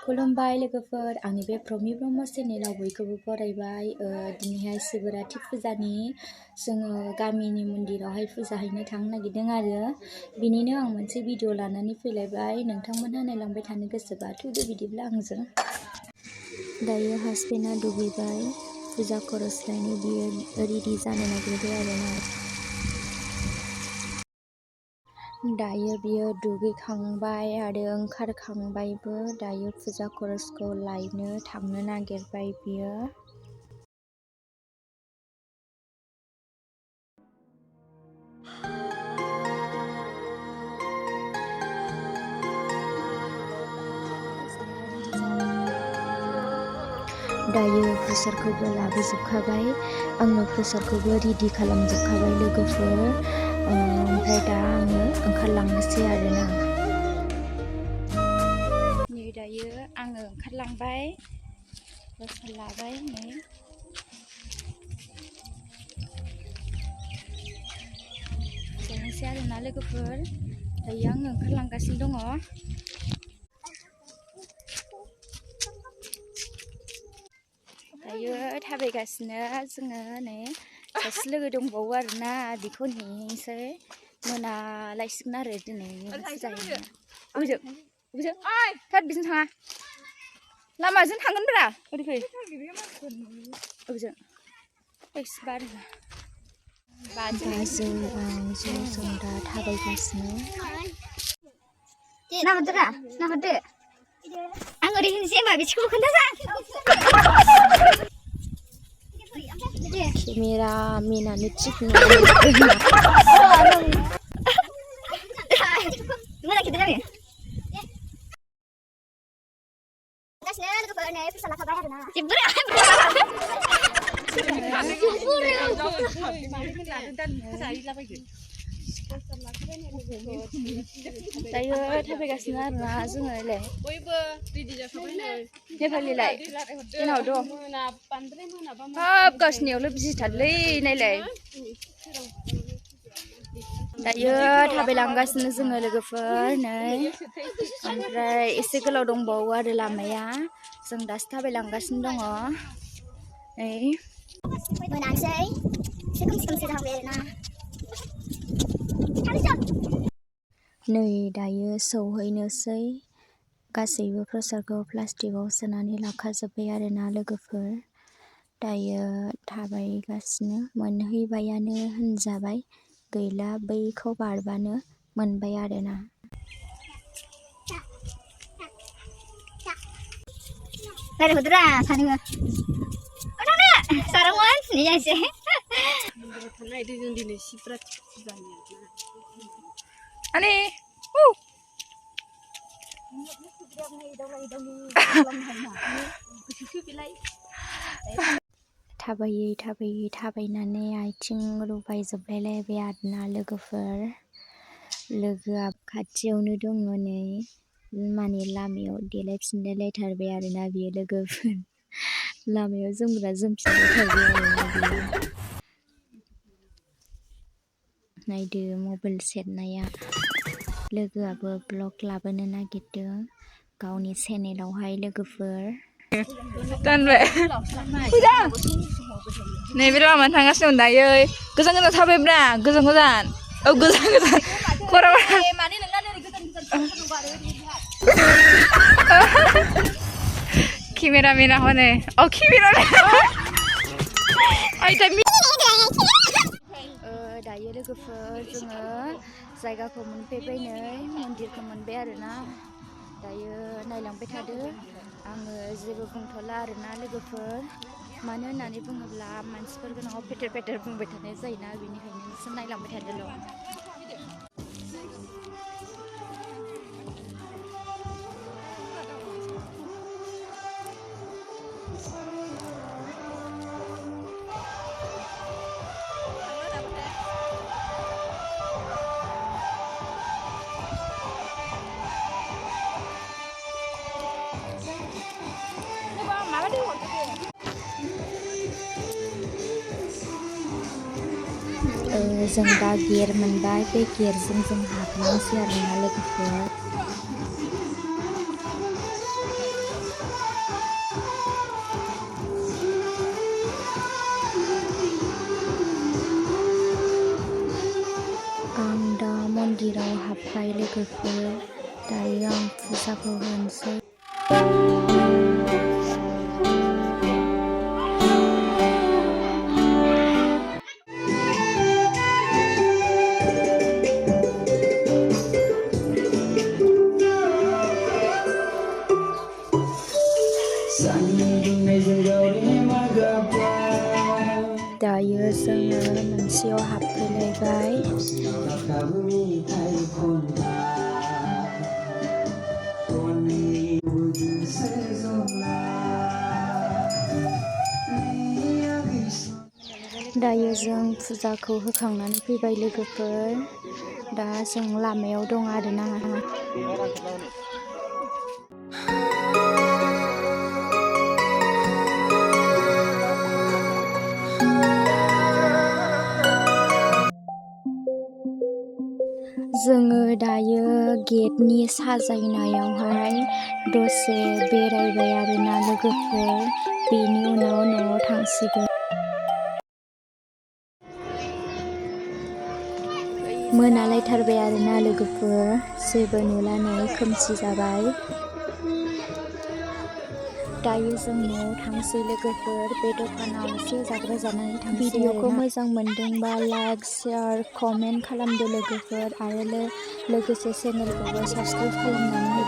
खुलुमबाय लोगोफोर आंनि बे प्रमि ब्रह्म चेनेलाव बयखौबो बरायबाय दिनैहाय शिवरात्रि फुजानि जोङो गामिनि मन्दिरावहाय फुजा हैनो थांनो नागिरदों आरो बिनिनो आं मोनसे भिडिअ लानानै फैलायबाय नोंथांमोनहा नायलांबाय थानो गोसोबा थुदो बिदिब्ला आंजों दायो हासबेन्डआ दुगैबाय फुजा खरस लायनो बियो रेडि जानो नागिरबाय आरोना दायो बियो दुगैखांबाय आरो ओंखारखांबायबो दायो फुजा खरसखौ लायनो थांनो नागिरबाय बियो दायो प्रसादखौबो लाबोजोबखाबाय आंनो प्रसादखौबो रेडि खालामजोबखाबाय लोगोफोर ओमफ्राय दा आङो ओंखारलांनोसै आरोना नै दायो आङो ओंखारलांबाय प्रसाद लाबाय नै जानोसै आरोना लोगोफोर दायो आङो ओंखारलांगासिनो दङ दायो थाबायगासिनो जोङो नै सासे लोगो दंबावो आरोना बेखौ नेनोसै मोनालायसिगोन आरो दिनै फुजाहैनो अबेजों अबेजों थाद बिजों थाङा लामाजों थांगोनब्रा ओरै फै अबेजों एसे बाजै आं जों दा थाबायगासिनो नाहरदो आं ओरै होनसै होनबा बिसोरखौ खोन्थासा केमेरा मेनानो थिग नङा दायो थाबायगासिनो आरोना जोङोलाय बयबो रेडि जाखाबाय नेपालिलाय जोंनाव दं हाब गावसिनियावल' बिजिथारलै नायलाय दायो थाबायलांगासिनो जोङो लोगोफोर नै ओमफ्राय एसे गोलाव दंबावो आरो लामाया जों दासो थाबायलांगासिनो दङ नै मोनासै खोमसि खोमसि जाबाय आरोना नै दायो सौहैनोसै गासैबो प्रसादखौ प्लास्टिकआव सोनानै लाखाजोब्बाय आरोना लोगोफोर दायो थाबायगासिनो मोनहैबायानो होनजाबाय गैला बैखौ बारबानो मोनबाय आरोना रायज्लायहरदोरा सानैबो सारमोन नियासै थांनाय जों दिनै शिवरात्रि फुजानि आने थाबायै थाबायनानै आथिं रुबायजोबलायलायबाय आरोना लोगोफोर लोगोआ खाथियावनो दङ नै माने लामायाव देलायफिनलायलायथारबाय आरोना बियो लोगोफोर लामायाव जोमग्रा जोमफिनलायथारबाय आरोना बियो नायदो मबाइल सेरनाया लोगोआबो ब्लग लाबोनो नागिरदों गावनि चेनेलावहाय लोगोफोर दानबाय नैबे लामा थांगासिनो दायो गोजान गोजान थाबायब्रा गोजान गोजान औ गोजान गोजान केमेरामेना हनै औ केमेरामेन दायो लोगोफोर जोङो जायगाखौ मोनफैबाय नै मन्दिरखौ मोनबाय आरोना दायो नायलांबाय थादो आङो जेबो बुंथ'ला आरोना लोगोफोर मानो होननानै बुङोब्ला मानसिफोर गोनाङाव फेथेर फेथेर बुंबाय थानाय जायोना बेनिखायनो नोंसोर नायलांबाय थादोल' जों दा गेट मोनबाय बे गेटजों जों हाबलांसै आरोना लोगोफोर फैबाय लोगोफोर। दायो आं फुजाखौ होनोसै। दायो जोङो मोनसेयाव हाबफैलायबाय। दायो जों फुजाखौ होखांनानै फैबाय लोगोफोर। दा जों लामायाव दं आरोना। जोङो दायो गेटनि साजायनायावहाय दसे बेरायबाय आरोना लोगोफोर। बेनि उनाव न'आव थांसिगोन। मोनालायथारबाय आरोना लोगोफोर। जेबो नुला नै खोमसि जाबाय। दायो जों न'आव थांसै लोगोफोर। बे दखानाव एसे जाग्रा जानानै थांसै। भिडिअखौ मोजां मोनदोंबा लाइक, शेयार, कमेन्ट खालामदो लोगोफोर। आरो लोगोसे चेनेलखौबो साबस्क्राइब खालामनानै